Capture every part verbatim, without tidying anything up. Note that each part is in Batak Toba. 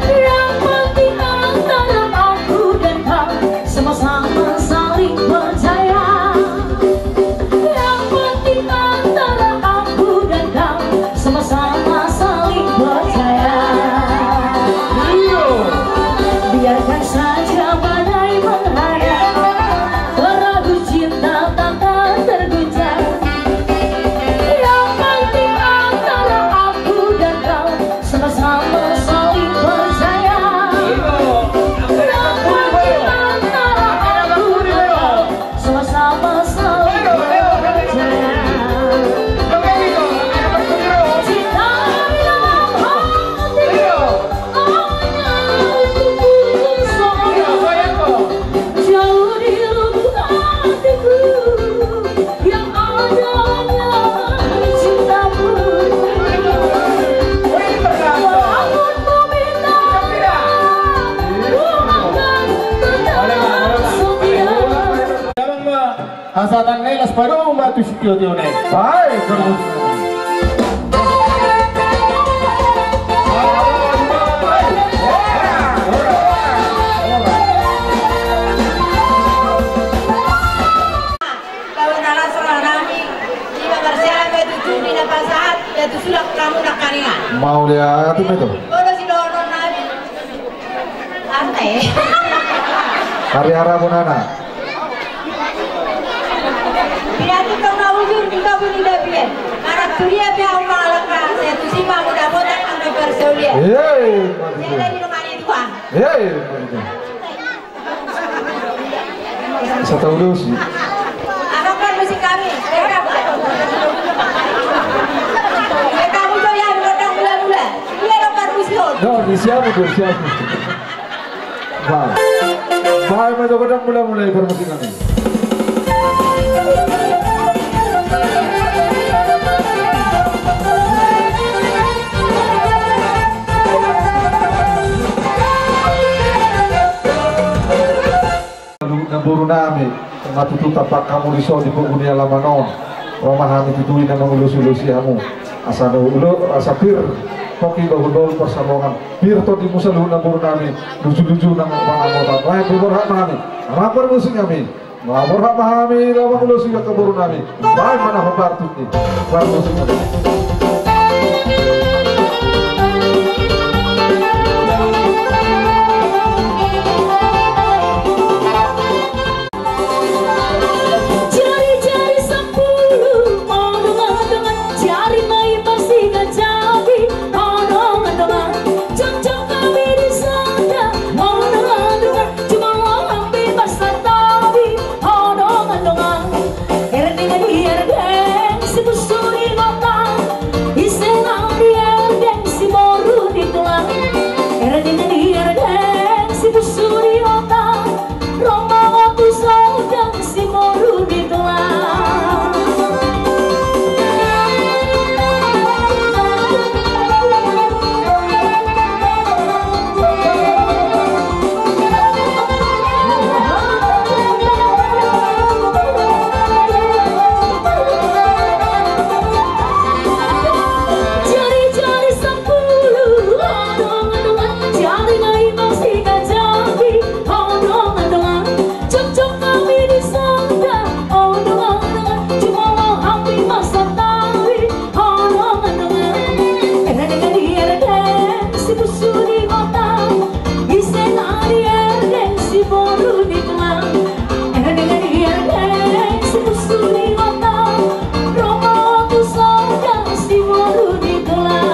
Yang penting antara aku dan kau sama-sama saling percaya. Yang penting antara aku dan kau sama-sama saling percaya. Biarkan saja badai menghayal, perahu cinta takkan terguncang. Yang penting antara aku dan kau sama-sama saling percaya. Yang penting antara aku dan kau sama-sama saling percaya. Cinta di dalam hati. Asa tanda i las padomu ma tu sitio-tio na i. Baik. Kalau na las roha nami, ima marsialan ma tutu di na pasahat, ia tu sulak hamu nangkaningan. Mauliate ma tutu. Molo sidohonon nami. Ante. Ari ara bonana. Pinantikan ma ujur di kabun di dapian. Anak turia pe au malaka, saya tusi ma muda botak sampai bersaulian. Hei, saya lagi rumah itu, Bang. Hei, saya tahu dulu sih. Apa kan musik kami? Saya tahu. Saya tahu, Joyan, botak. No, di siamu tu, siamu. Bae. Bae ma jo godang mula-mula i parmusik nami. Saluhutna boru nami, na tutu tampak hamu dison di pogu ni alaman on. Ro ma hami tutu i na mangulos-ulosi hamu. Asa na ulo, asa pir, hoki bahul-bahul parsaulian. Pir tondimu saluhutna boru nami, luju-luju nang pangamotan. Bae, borhat ma hami. Amang parmusik nami. Bae, borhat ma hami, laho mangulosi angka boru nami. Bae ma na hombar tutu. Parmusik nami. Jari-jari sampulu, o dongan-dongan, jari na i masigajabi, o dongan-dongan, jongjong hami di sonda, o dongan-dongan, jumolo hami marsantabi, o dongan-dongan. Erdeng ni erdeng, sipunsu ni gotang, ise na di erdeng, simoru ni tulang. Erdeng ni erdeng, sipunsu ni gotang, ro ma ho tu sonda, simoru ni tulang. Jari-jari sampulu, o dongan-dongan, jari na i masigajabi, o dongan-dongan, jongjong hami di sonda, o dongan-dongan, jumolo hami marsantabi, o dongan-dongan. Erdeng ni erdeng, sipunsu ni gotang, ise na di erdeng, simoru ni tulang. Erdeng ni erdeng, sipunsu ni gotang, ro ma ho tu sonda, simoru ni tulang.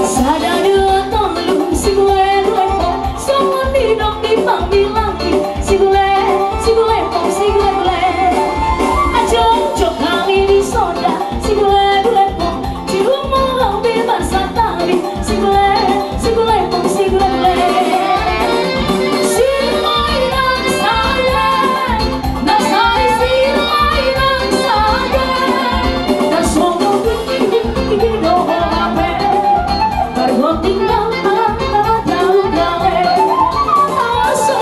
Sada, dua, tolu, sigule, gule, pong. Songon nidok ni pangbilang i, sigule, sigule, pong, sigule, gule. Jongjong hami di sonda, sigule, gule, pong. Jumolo hami marsantabi, sigule, sigule, pong, sigule, gule. Sirmai nang sada, na sari sirmai nang sada. Na songon i, i, i, i, do ho hape. Margoting nang angka daun gale. Asa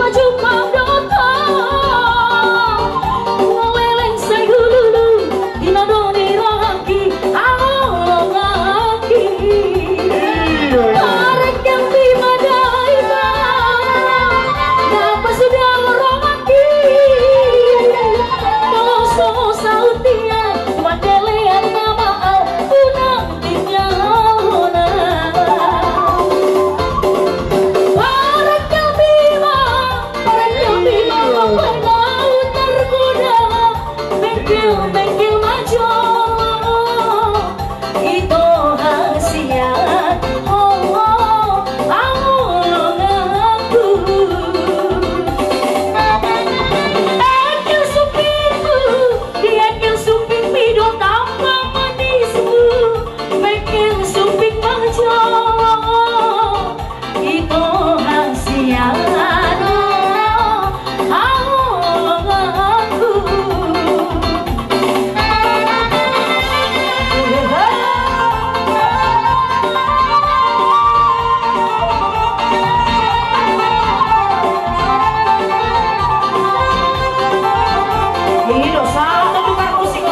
Jumpa dohot ho, leleng sai hululu, di na dong di rohangki, haholonganki. Parengkel di madaiba, na pasuda rohangki. Molo so saut ia, mandelean nama au, unang. Parengkel bima, parengkel bima, molo au tergoda, bengkel, bengkel ma jo, ito hasian, ho, ho, haholonganku. Engkel supingku, di engkel supingmi do tamba manismu. Bengkel suping ma jo, ito hasian, haholonganku. I do, satu tukang musik, o. I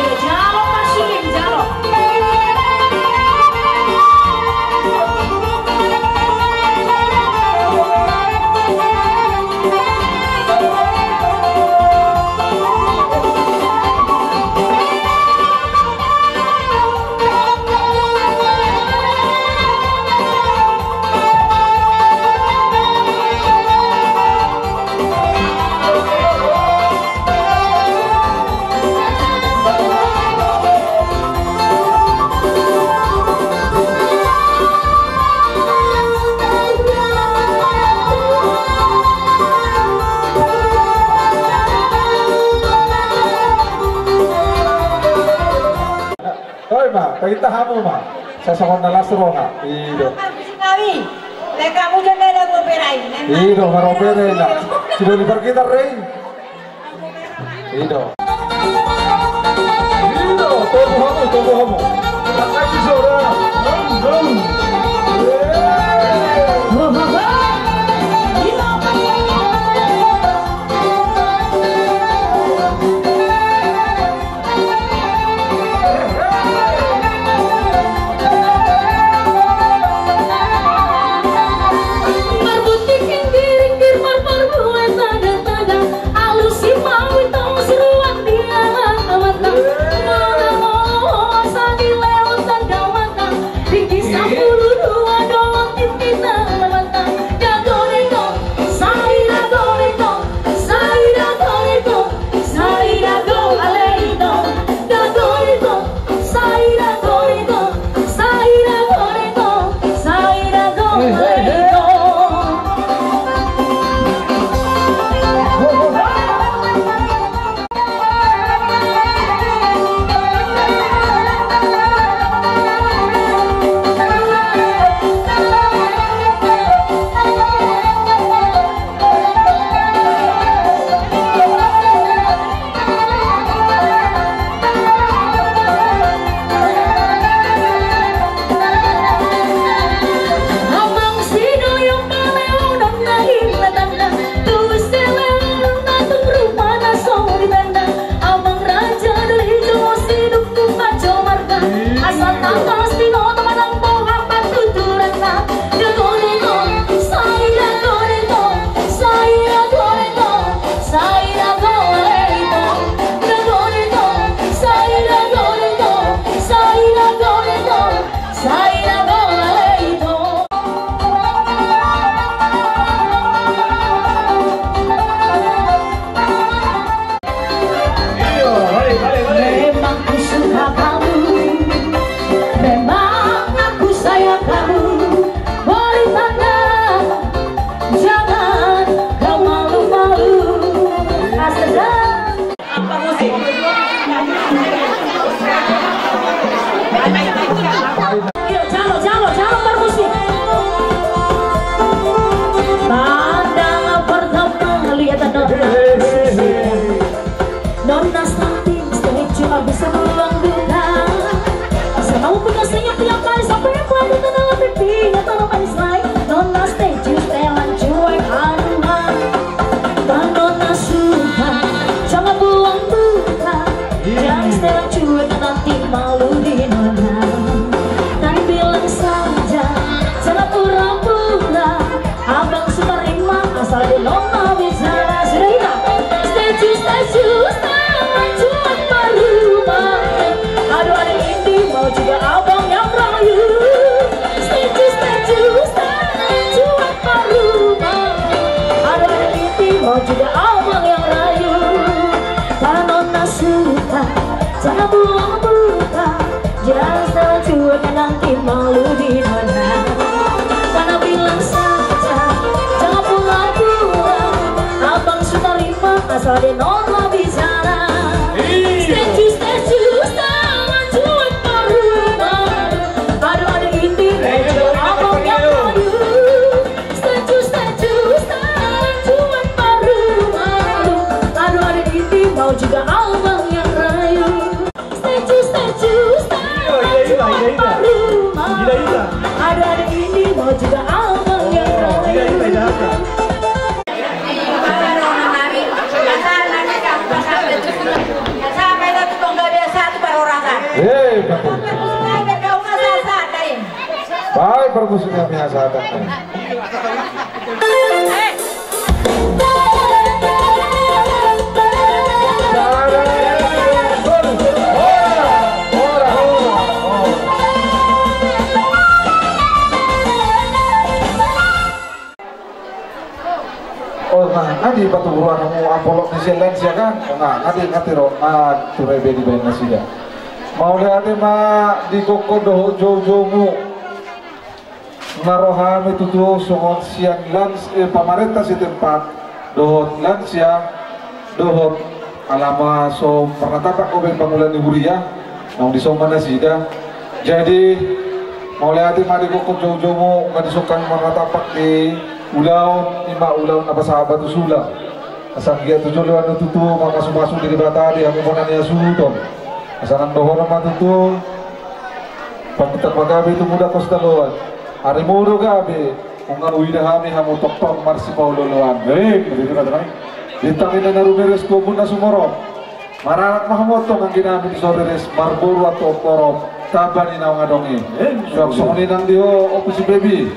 do, jalo, Mas Sulim, jalo. Oi ma, paintah hamu ma. Sasongon na las roha. I do. Kami, lek hamu janda na boberai. I do, marobere na. Sidoli pargitar rei. I do. I do, tobu hamu, tobu hamu. Angkat sisora. Hamu. Memang ku suka kamu, memang aku sayang kamu. Beri tangan, jangan kau malu-malu. Asik. Apa musik? Jalo, jalo, jalo, parmusik. Pandang pertama lihat ada. Nona stunting, stage cuma bisa melambungkan. Asal kamu punya senyum tiap kali sampai yang kuat itu dalam mimpi, ya tolong manis lain. Nona stage, setelan cuma Ade non ma bicara. Ih. Statue, statue, statue, cuek paruma. Aduh, ade inti, eh, abang yang aduh. Statue, statue, statue, cuek paruma. Aduh, ade inti, mau juga abang yang rayu. Statue, statue, statue, cuek paruma. Aduh, ade inti, mau juga abang yang rayu. Hei, baik. Baik, parmusikami hasahatan. Oh, nga, nga dipatubu roha hamu amplop ni sian lansia kan? Oh, nga, nga di, nga di ro, nga ture be dibaen nasida. Mauliate ma di gokhon dohot joujoumu. Nga ro hami tutu songon sian lans-, eh, pamarenta setempat, dohot lansia, dohot alama so marnatapak dope pangula ni huria, naung dison ma nasida. Jadi, mauliate ma di gokhon joujoumu, nga dison hami marnatapak di ulaon, ima ulaon na pasahat batu sulang. Asa anggiat tu joloan do tutu, mangasumasu di Debata di hami bona ni hasuhuton. Asa nang dohonon ma tutu, panggitak ma gabe tu muda kos daloan. Ari mudo gabe, nunga huida hami hamu tongtong marsipaolooloan. Hei, begitu kata kami. Bintang inna na rumiris tu ombun na sumorop. Maranak ma hamu tong anggi nami di Soreres, marboru antong porop, tamba ni naung adong i. Eh, suang songon i nang di ho, Ompu si Bebi.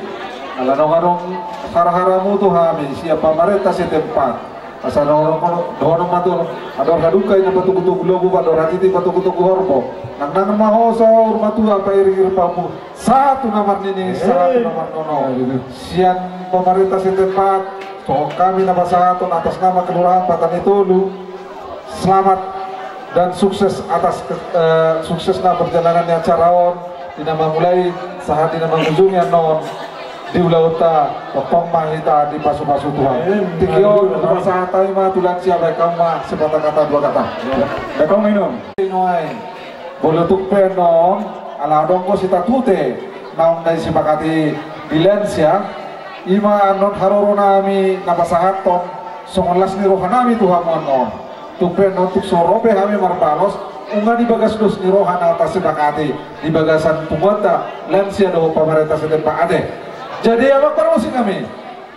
Ala naung adong haraharamu tu hami, sian pamarenta setempat. Asa dohonon, dohonon ma tutu, andor haduka i na patogutogu lobu, andor hatiti patogutogu horbo. Nangnangan ma ho saur matua pairingiring pahompu. Sahat tu na marnini, sahat tu na marnono. Eh, gitu. Sian pamarenta setempat, songon hami na pasahathon atas nama Kelurahan Pata ni Tolu. Selamat dan sukses atas, eh, suksesna perjalanan ni acara on, di na mamulai sahat di na mangujungi annon, di ulaonta, tongtong ma hita dipasupasu Tuhan. Amin. Tingki on, amin, hupasahat hami ma tu lansia, baen hamu ma sepatah kata dua kata. Ya. Baen hamu minum. Nuaeng. Molo tung pe annon, ala adong do sitatute, naung disepakati di lansia, ima annon haroro nami na pasahathon, songon las ni roha nami tu hamu annon. Tung pe annon tung so ro pe hami marbalos, nunga di bagas dos ni roha na tasepakati, di bagasan punguanta, lansia dohot pamarenta setempat ate. Jadi, amang parmusik nami.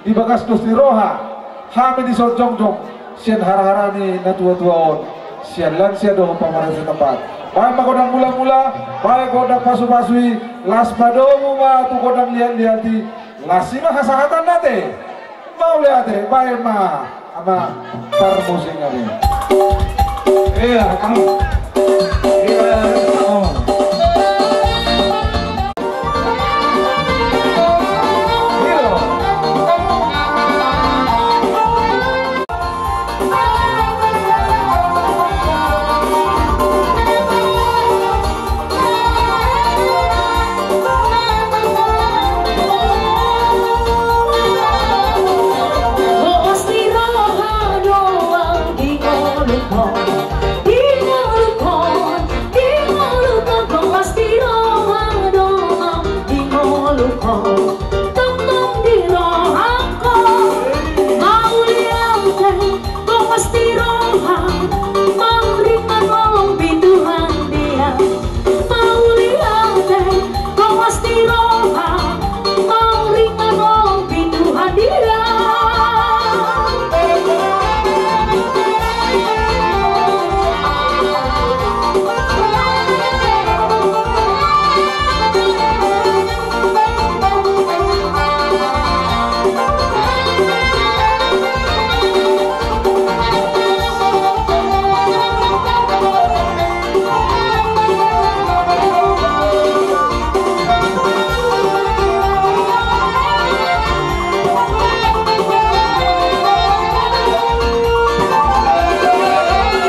Di bagas dos ni roha, hami dison jongjong, sian harahara ni natuatua on, sian lansia dohot pamarenta setempat. Baen ma gondang mulamula, baen gondang pasupasu i, las padomu ma tu gondang liatliat i, las i ma hasahatanna ate. Mauliate, baen ma. Amang parmusik nami. Iya, kamu. Iya, kamu. Iya. Tongtong di rohangku, mauliate. Dongan setiroha, mauringan holong pituhan dia. Mauliate, dongan setiroha, mauringan holong pituhan dia.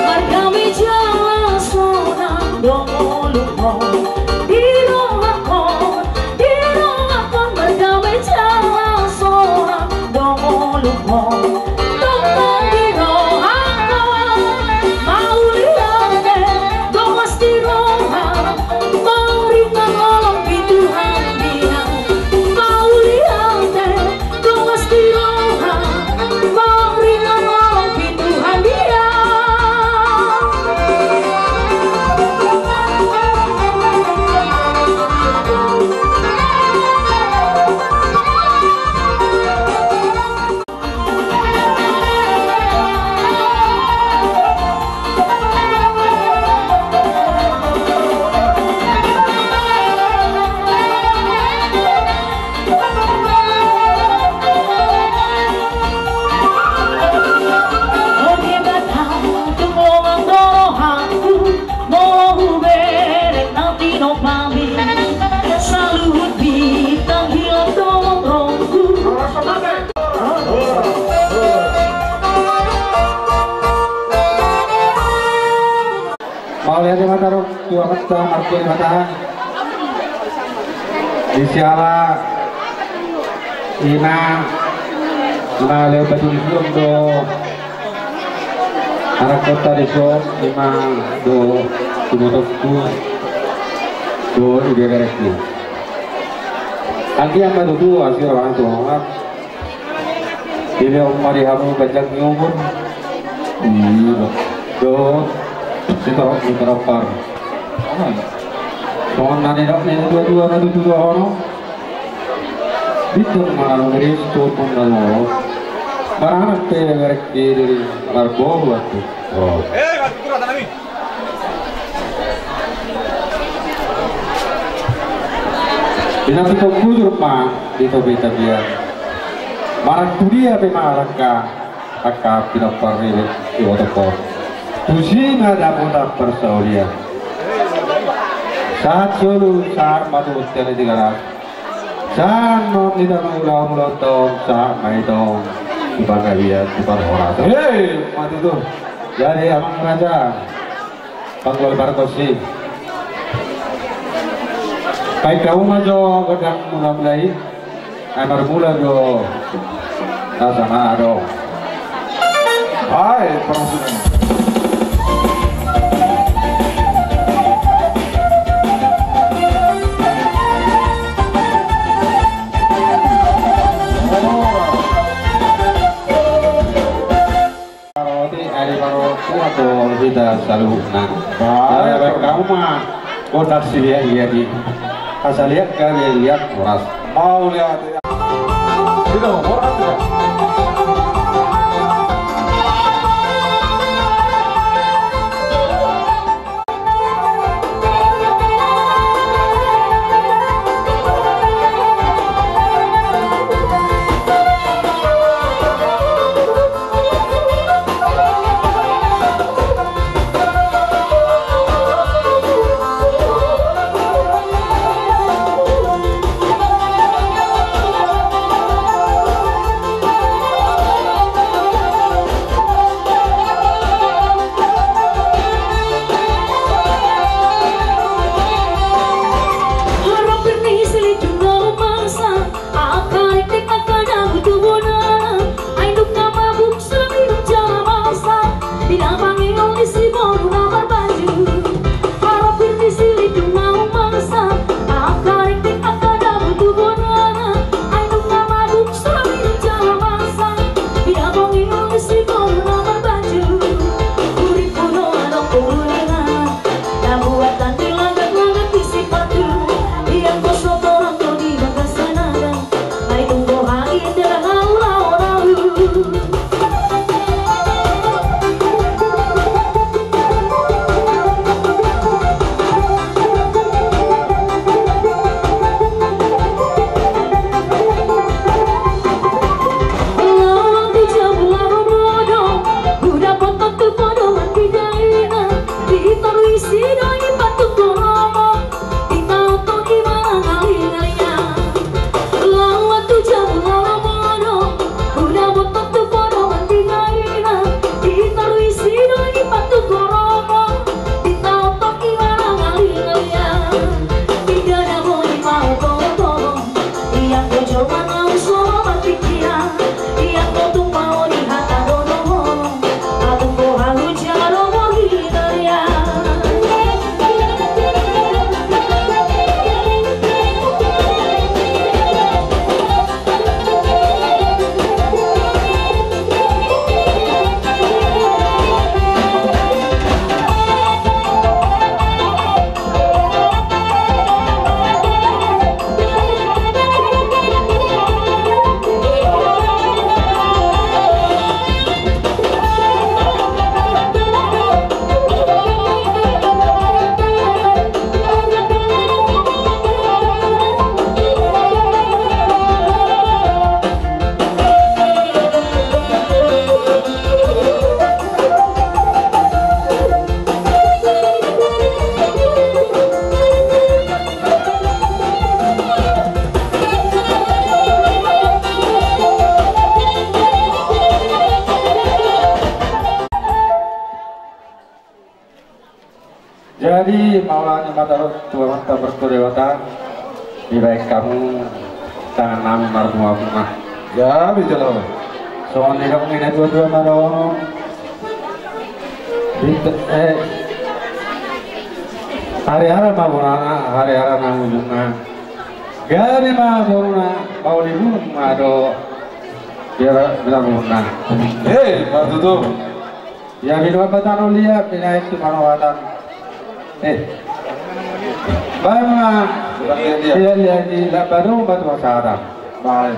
Marga meja sonang do ngolunghon, di rohangkon, di rohangkon, marga meja sonang do ngolunghon. Tongtong di rohangkon, Jadi mata tu apa tu marko di mata. Di siala ima na leo batu di sulam do. Anak kota di so ima do tumotokku do ibeberekku. Angki yang batu tu asir orang tua. Jadi om mari hamu banyak ni umur. Iya. Do. Kita kita par. Songon na nidok ni dua dua na tutu dua ono. Bitung manalu Kristus pun lalu. Barang te merek diri marbohu atu. Oh. Pinapiton bujur ma di topi tabian. Marang tu dia pe ma langka, langka pinompar ni iboto on. Tusi ma dapotan parsaulian. Sahat solu, sahat ma tu bontean ni Tigaras. Sahat ma on di tano ulaon, ulaon taon, sahat ma i tong tu panggabean, tu parhorasan. Hei, ma tutu. Jadi amang raja. Panggol parkosi. Baik, kamu maju ke dalam mula-mulai. Amar mula do. Rasana do. Hai, parkosi. Roti ari baru kuat do hita saluhutna. Baik. Baik, kamu mah kodak si lihat-lihat i. Asa lihat kali lihat horas. Mau lihat ya. Itu horas ya. Jadi mauliate ma tu Amanta Martua Debata, dibahen hamu tangan nami marbunga-bunga. Jadi jalo. Songon nidok ni natua-tua ma dohonon. Hita, eh, hariara ma bonana, hariara na ujungna. Gabe ma boruna, mauli burung ma do. Biar bilang burungna. Eh, ma tutu. Ia binoan ma tano liat, binahen tu panoatan. Eh. Baen ma. Liat-liat di lambadong batu asara. Baen.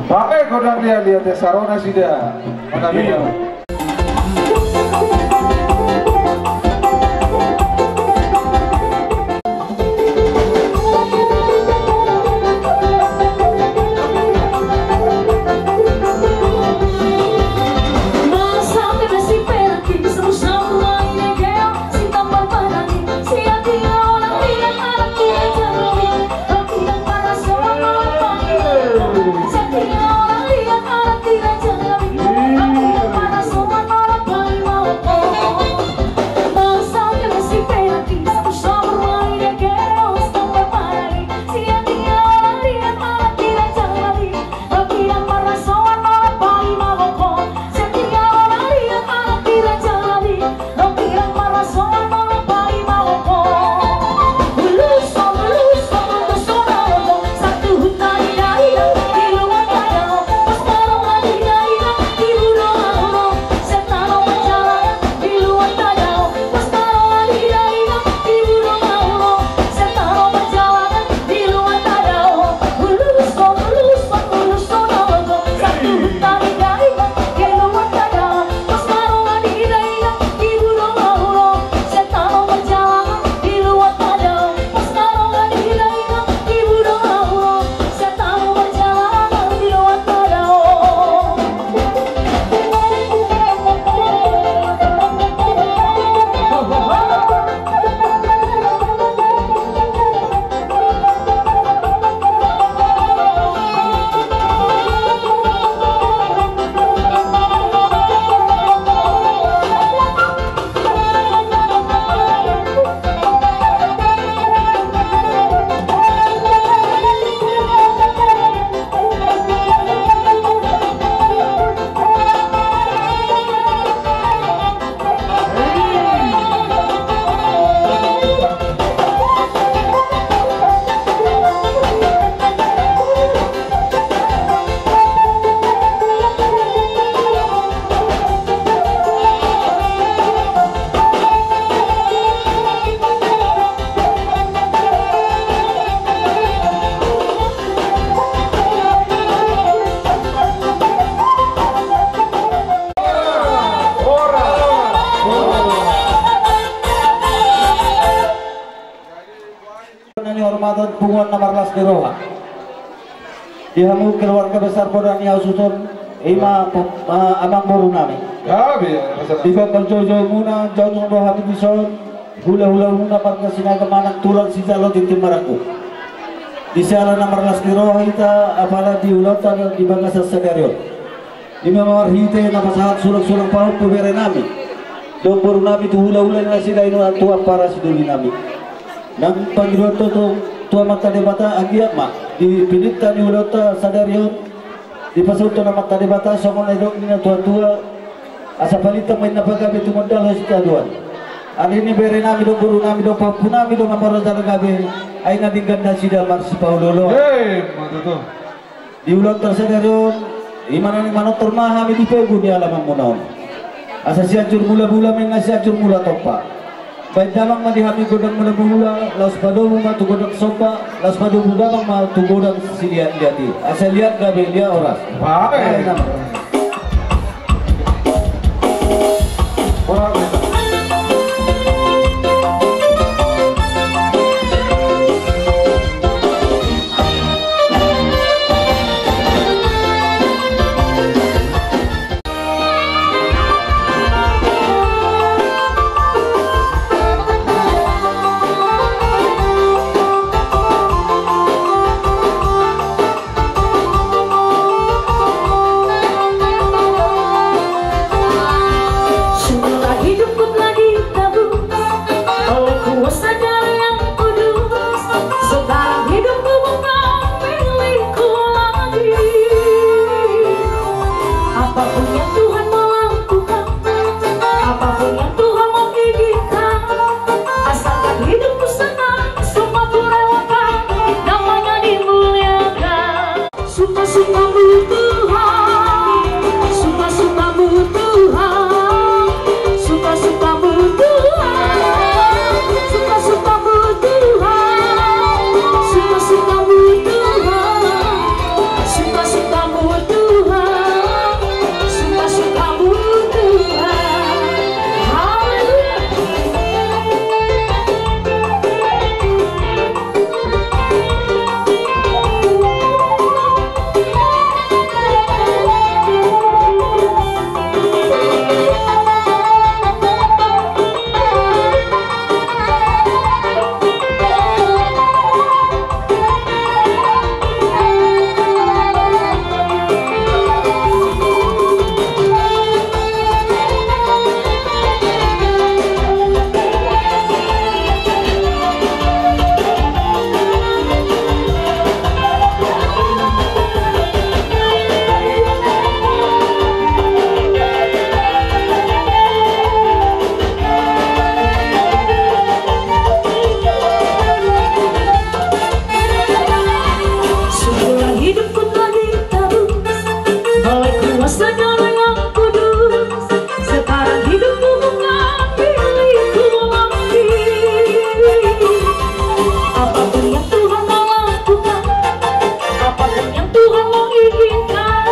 Baen godang liat-liat, saro nasida. Mana binoan. Na nihormatan punguan na marlas ni roha. Di hamu keluarga besar poda ni hasuhuton, ima, eh, amangboru nami. Di banggal joujou muna, jongjong do hami dison, hulahula muna marga Sinaga manang tulang sijalo tintin marangkup. Di siala na marlas ni roha hita, apala di ulaonta di bagasan sadari on. Ima marhite na pasahat sulang-sulang pahompu bere nami dohot boru nami tu hulahula ni nasida i nuaeng tu ampara sidoli nami. Nang pangidoan tongtong tu Amanta Debata anggiat ma di pininta ni ulaonta sadari on dipasauthon Amanta Debata songon na nidok ni natua-tua, asa palintang ma inna pagabe tumundalhon sitadoan. Ari ni bere nami dohot boru nami dohot pahompu nami do na marajala gabe, ai na denggan nasida marsipaolo-oloan. Ima tutu. Di ulaonta sadari on, ima na ni manortor ma hami di pogu ni alaman muna on. Asa Sianjur Mula-mula ma inna Sianjur Mula Tompa. Baen damang ma di hami gondang mula-mula, laos padomu ma tu gondang somba, laos padomu damang ma tu gondang siliat-liat i. Asa liat gabe liat horas. Baen. Baen damang. Apapun yang Tuhan mau lakukan, apapun yang Tuhan mau izinkan, asalkan hidupku senang, semua kurelakan, namanya dimuliakan. Suka-sukamu Tuhan, suka-sukamu Tuhan, suka-sukamu Tuhan, suka-sukamu Tuhan, suka-sukamu Tuhan, suka-sukamu Tuhan, suka-sukamu Tuhan. Haleluya. Semula hidupku telah ditebus oleh kuasa-Nya yang kudus. Sekarang hidupku bukan milikku lagi. Apapun yang Tuhan mau lakukan, apapun yang Tuhan mau izinkan,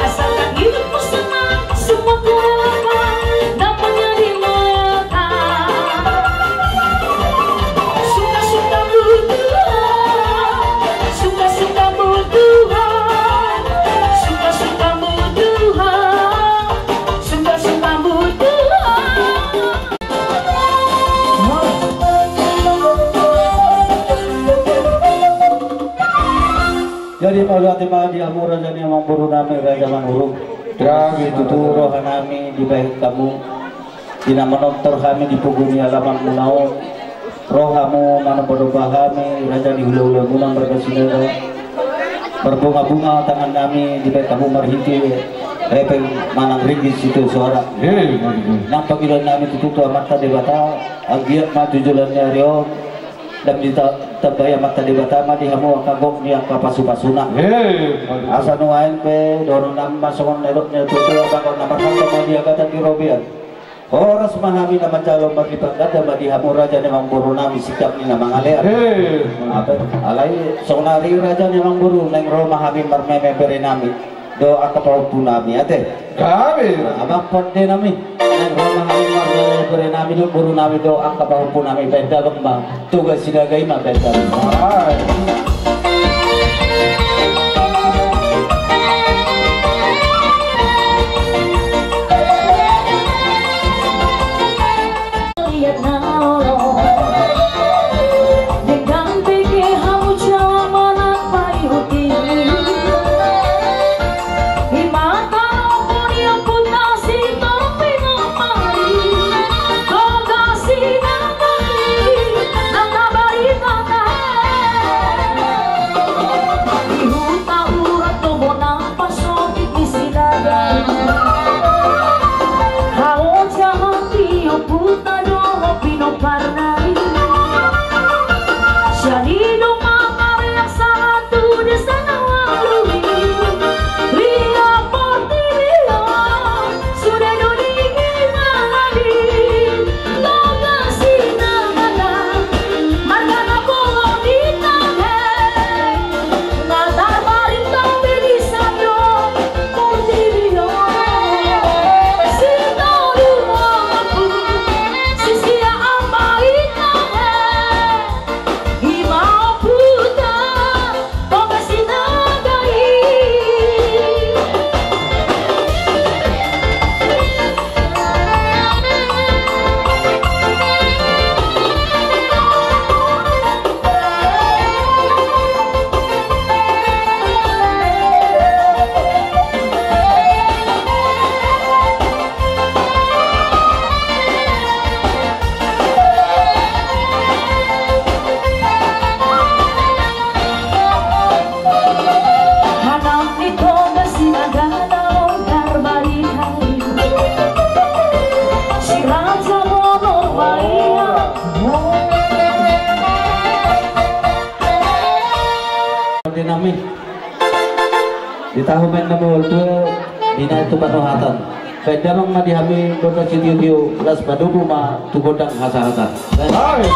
asalkan hidupku senang, semua kurelakan, namanya dimuliakan. Suka-sukamu Tuhan, suka-sukamu Tuhan, suka-sukamu Tuhan, suka-sukamu Tuhan. Jadi mauliate ma di hamu raja ni amangboru nami, Raja Manurung. Gabe tutu roha nami dibahen hamu. Di na manortor hami di pogu ni alaman muna on, ro hamu manomba-nomba hami, raja ni hula-hula muna marga Sinaga. Marbunga-bunga tangan nami dibahen hamu marhite hepeng manang ringgit sitio soara. Nang pangidoan nami tutu tu Amanta Debata, anggiat ma tu joloan ni ari on, dang ditambai Amanta Debata ma di hamu angka gok ni angka pasu-pasuna. Asa nuaeng pe dohonon nami ma songon na nidok ni tutu, angka gok na marhata ma di agatan di robean. Horas ma hami na manjalo, marlipat ganda ma di hamu raja ni amangboru nami, singkat ni na mangalean. Alai songon ari raja ni amangboru, naeng ro ma hami marmeme bere nami dohot angka pahompu nami, ate. Gabe. Amang pande nami, naeng ro ma hami marmeme bere nami dohot boru nami dohot angka pahompu nami, bahen damang ma. Toga Sinaga i ma bahen damang. Tahu main nama ultu, bina itu panohatan. Baik damang ma di hami kota Sitio-tio, las padomu ma tu gondang hasa-hasa. Baik.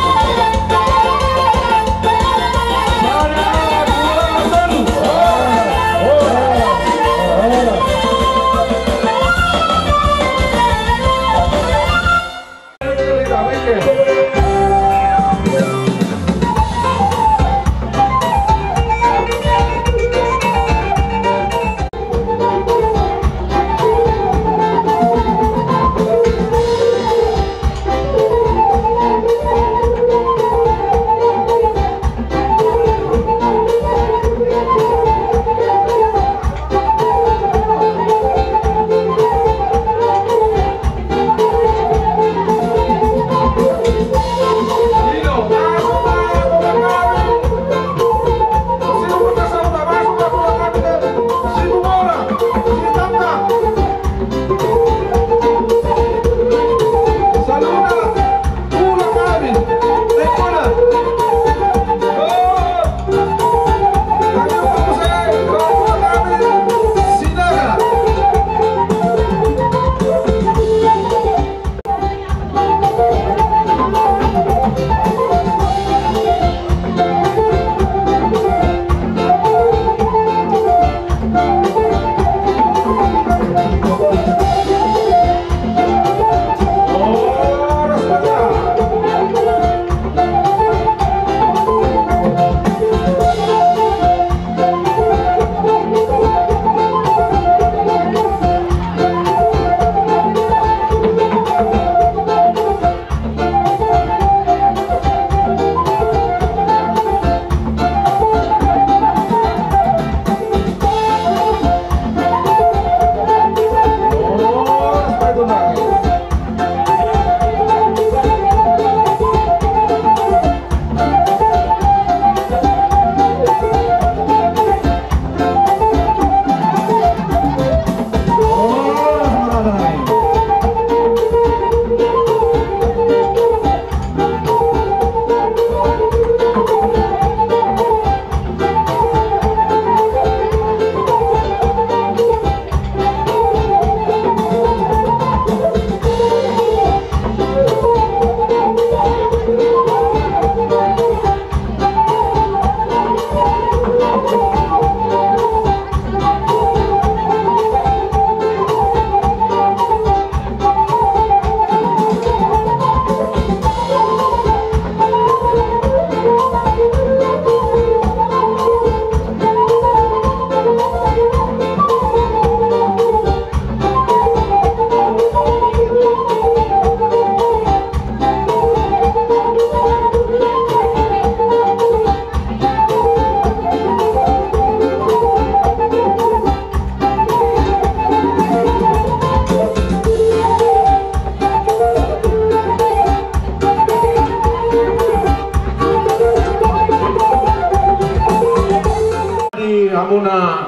Di hamuna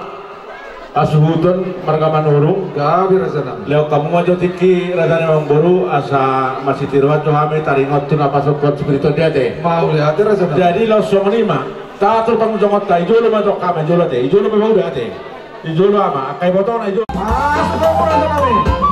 hasuhuton marga Manurung. Gabe, raja nami. Lehon hamu ma jo tingki, raja nami, amangboru, asa masitiruan jo hami taringot tu na pasupsuk spiritu on, dia te. Mauliate, raja nami. Jadi laos songon i ma, tator pangunjuongonta, di jolo ma jo hami, di jolo te, di jolo ma, uda te. Di jolo, ama, angka ibotona di jolo. Masuk ma, raja nami.